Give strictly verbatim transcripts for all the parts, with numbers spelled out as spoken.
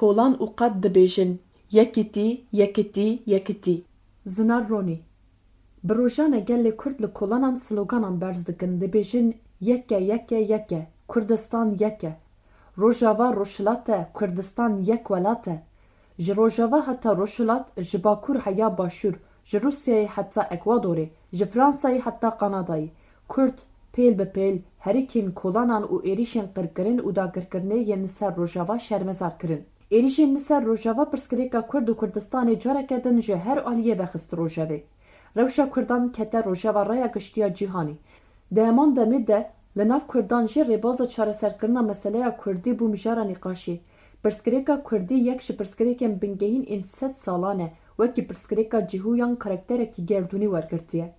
Kolan û qet dibêjin, Yekîtî, yekitî, yekitî. Zinar Ronî. Bi rojane gelê Kurd li kolanan sloganan berz dikin, dibêjin, Yek e, yek e, yek e, Kurdistan yek e. Rojava Rojhilat e, Kurdistan yek welat e. Ji Rojava heta Rojhilat, ji Bakur heya Başûr, ji Rûsyayê heta Ekwadorê, ji Fransayê heta Kanadayê, Kurd pêl bi pêl herikên kolanan û êrîşên qirkirin û dagirkirinê yên li ser Rojava şermezar kirin. Êrîşên li ser Rojava pirsgirêka Kurd û Kurdistanê careke din ji her aliyê vexist rojevê. Rewşa Kurdan kete rojeva raya giştî ya cîhanê. Di heman demê de li nav Kurdan jî rêbaza çareserkirina meseleya Kurdî bû mijara nîqaşê. Pirsgirêka Kurdî yek ji pirsgirêkên bingehîn ên sed salan e, wekî pirsgirêka cihûyan karakterekî gerdûnî wergirtiye.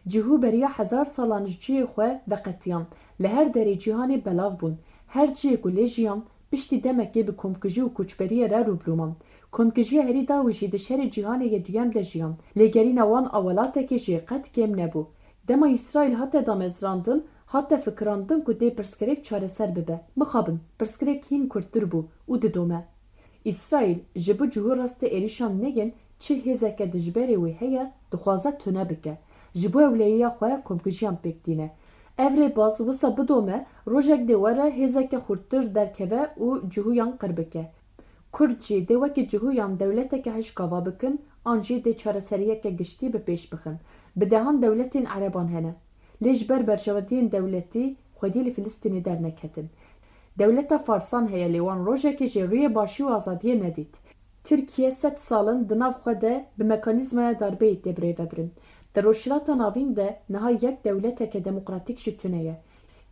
Cihû beriya hezar salan ji cihê xwe veqetiyan, li her derê cîhanê belav bûn. Her cihê ku lê jiyan, piştî demekê bi komkujî û koçberiyê re rû bi rû man. Komkijiya herî dawî jî di şerê cîhanê yê duyem de jiyan. Lêgerîna wan a welatekê jî qet kêm nebû. Dema Îsraîl hate damezrandin, hate fikirandin ku dê pirsgirêk çareser bibe. Mixabin, pirsgirêk hîn kurttir bû û didome. Îsraîl ji bo cihû rastê êrîşan neyên, çi hêzeke dijberê wê heye, dixwaze tune bike. Ji bo ewleyiya xwe komkujiyan pêk tîne. Ev rêbaz wisa bidome, rojek dê were hêzeke xurttir derkeve û cihûyan qir bike. Kurd jî dê wekî cihûyan dewleteke hişk ava bikin, an jî dê çareseriyeke giştî bi pêş bixin. Bi dehan dewletên ereban hene. Lê ji ber berjewendiyên dewletî xwedî li Filistînê derneketin. Dewleta Farsan heye, lê wan rojekê jî rûyê başî û azadiyê nedît. Tirkiye sed sal in di nav xwe de bi mekanîzmaya darbeyê tê birêvebirin. Di Rojhilata Navîn de niha yek dewleteke demokratîk jî tune ye.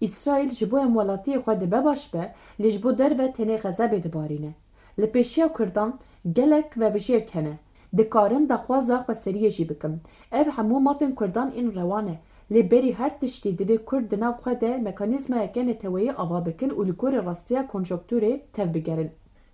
Îsraîl ji bo hemwelatiyê xwe dibe baş be, lê ji bo derve tenê xezebê dibarîne. Li pêşiya Kurdan gelek vebijêrk hene. Dikarin daxwaza xweseriyê jî bikin. Ev hemû mafên Kurdan ên rewa ne. Lê berî her tiştî divê Kurd di nav xwe de mekanîzmayeke neteweyî ava bikin û li gorî rastiya konjonkturê tevbigerin.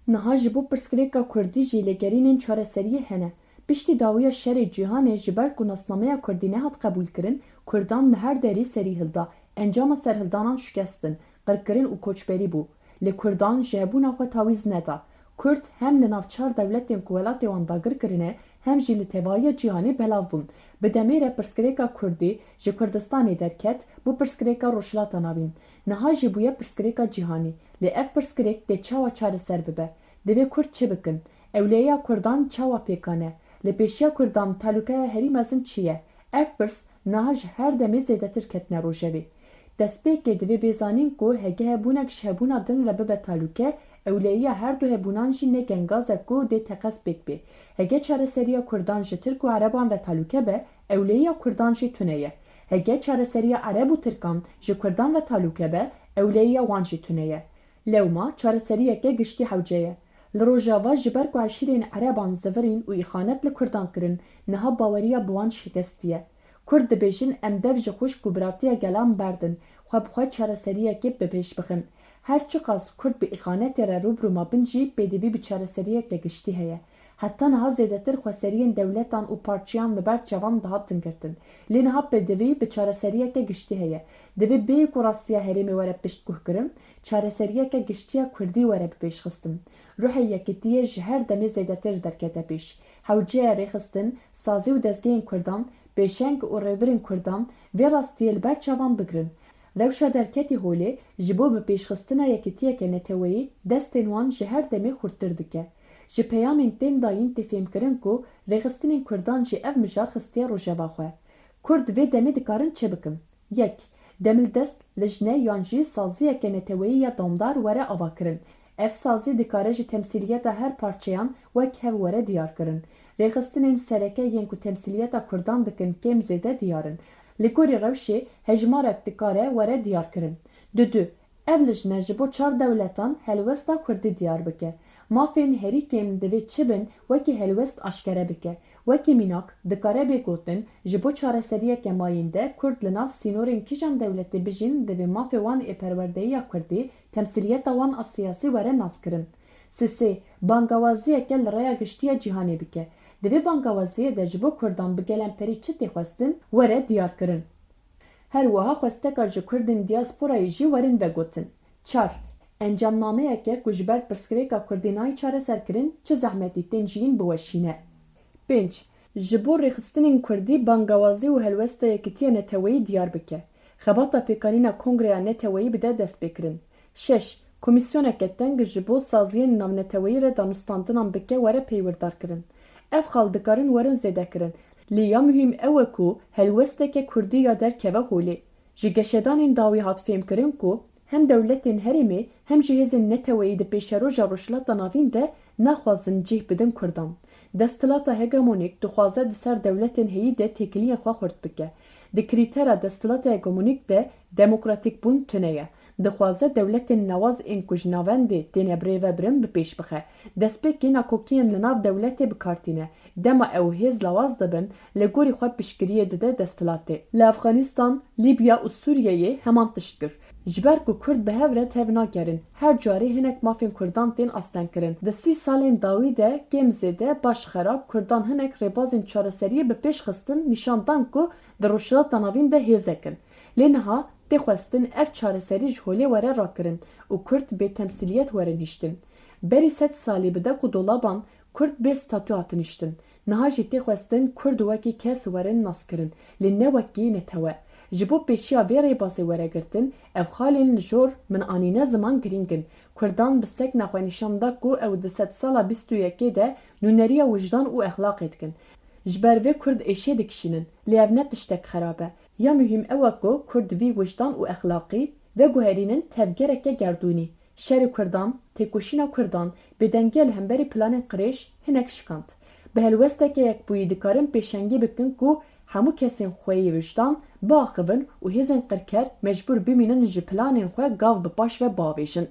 Niha ji bo pirsgirêka Kurdî jî lêgerînên çareseriyê hene. Piştî dawiya şerê cîhanê, ji ber ku nasnameya Kurdî nehat qebûlkirin, Kurdan li her derî serî hilda, encama serhildanan şikestin, qirkirin û koçberî bû. Lê Kurdan ji hebûna xwe tawîz neda. Kurd hem li nav çar dewletên ku welatê wan dagir kirine, hem jî li tevahiya cîhanê belav bûn. Bi demê re pirsgirêka Kurdî ji Kurdistanê derket, bû pirsgirêka Rojhilata Navîn. Niha jî bûye pirsgirêka cîhanî. Lê ev pirsgirêk dê çawa çareser bibe? Divê Kurd çi bikin? Ewleyiya Kurdan çawa pêkan e? Li pêşiya Kurdan talûkeya herî mezin çi ye? Ev pirs niha ji her demê zêdetir ketine rojevê. Destpêkê divê bê zanîn ku hegehe bûnek ji hebûna din re bibe talûke, ewleyiya her du hebûnan jî ne gengaz e ku dê teqez pêk bê. Hege çareseriya Kurdan ji Tirk û Ereban re talûke be, ewleyiya Kurdan jî tune ye. Hege çareseriya Ereb û Tirkan ji Kurdan re talûke be, ewleyiya wan jî tune ye. Lewma çareseriyeke giştî hewce ye. Li Rojava ji ber ku eşîrên Ereban zivirîn û îxanet li Kurdan kirin, niha baweriya bi wan şikestiye. Kurd dibêjin, em dev ji xwişk û biratiya gelan berdin, xwe bi xwe çareseriyekê bi pêş bixin. Her çiqas Kurd bi îxanetê re rû bi rû mabin jî, pêdivî bi çareseriyeke giştî heye. Heta niha zêdetir xweseriyên dewletan û parçeyan li ber çavan dihatin girtin. Lê niha pêdivî bi çareseriyeke giştî heye. Divê bêyî ku rastiya herêmê were piştguhkirin, çareseriyeke giştî ya Kurdî were bipêşxistin. Ruhê yekitiyê ji her demê zêdetir derkete pêş. Hewce ye rêxistin, sazî û dezgehên Kurdan, pêşeng û rêbirên Kurdan vê rastiyê li ber çavan bigirin. Rewşa derketî holê ji bo bipêşxistina yekitiyeke neteweyî destên wan ji her demê xurttir dike. Ji peyamên tên dayîn tê fêmkirin ku rêxistinên Kurdan jî ev mijar xistiye rojeva xwe. Kurd vê demê dikarin çi bikin? Yek, demildest, lijne yan jî saziyeke neteweyî ya domdar were avakirin. Ev sazî dikare ji temsîliyeta her parçeyan wek hev were diyarkirin. Rêxistinên sereke yên ku temsîliyeta Kurdan dikin kêm zêde diyar in. Li gorî rewşê hejmarek dikare were diyarkirin. Dudu, ev lijne ji bo çar dewletan helwesta Kurdî diyar bike. Mafên herî kêm divê çi bin, wekî helwest aşkere bike. Wekî mînak, dikare bê gotin, ji bo çareseriyeke mayînde Kurd li nav sînorên kîjan dewletê bijîn, divê mafê wan ê perwerdeyiya Kurdî, temsîliyeta wan a siyasî were naskirin. Sisê, bangawaziyeke li rêya giştî ya cîhanê bike. Di vê bangawaziyê de ji bo Kurdan bi gelemperî çi tê xwestin, were diyarkirin. Her wiha xwesteka ji Kurdên diyasporayê jî werin vegotin. Çar, Encamnameyeke ku ji ber pirsgirêka kurdî nayê çareserkirin, çi zehmetî tên jiyîn biweşîne. Pênc. Ji bo rêxistinên kurdî bangawazî û helwesta yekitiya neteweyî diyar bike. Xebata pêkanîna kongreya neteweyî bide destpêkirin. Şeş. Komîsyoneke teng ji bo saziyên navneteweyî re danûstandinan bike were peywirdarkirin. Ev xal dikarin werin zêdekirin. Lê ya muhîm ew e ku helwesteke kurdî ya derkeve holê. Ji geşedanên dawî hat fêmkirin ku hem dewletên herêmê hem jî hêzên neteweyî di pêşeroja Rojhilata Navîn de naxwazin cih bidin kurdan. Desthilata hegemonîk dixwaze di ser dewletên heyî de têkiliyên xwe xurt bike. Di krîtera desthilata hegemonîk de demokratîkbûn tune ye. Dixwaze dewletên newaz ên ku ji navendê têne birêvebirin bi pêş bixe. Destpêkê nakokiyên li nav dewletê bi kar tîne. Dema ew hêz lawaz dibin, li gorî xwe piştgiriyê dide desthilatê. Li Efxanistan, Lîbya û Sûriyeyê heman tişt kir. Ji ber ku Kurd bi hev re tev nagerin, her carê hinek mafên Kurdan tên astengkirin. Di sî salên dawî de kêm zêde, baş xerab, Kurdan hinek rêbazên çareseriyê bi pêş xistin, nîşan dan ku di Rojhilata Navîn de hêzek in. Lê niha tê xwestin ev çareserî ji holê were rakirin û Kurd bê temsîliyet werin hiştin. Berî sed salî bi dek û dolaban Kurd bê statû hatin hiştin. Niha jî tê xwestin Kurd wekî kes werin naskirin, lê ne wekî netewe. Ji bo pêşiya vê rêbazê were girtin, ev xalên li jor min anîne ziman girîng in. Kurdan bi sekna xwe nîşan da ku ew di sedsala bîst û yekê de nûneriya wijdan û exlaqê dikin. Ji ber vê Kurd êşê dikişînin, lê ev ne tiştek xerab e. Ya muhîm ew e ku Kurd vî wijdan û exlaqî veguherînin tevgereke gerdûnî. Şerê Kurdan, têkoşîna Kurdan, bêdengiya li hemberî planên qirêj hinek şikand. Bi helwesteke yekbûyî dikarin pêşengî bikin ku hemû kesên xweyî wijdan biaxivin û hêzên qirker mecbûr bimînin ji planên xwe gav bi paş ve biavêjin.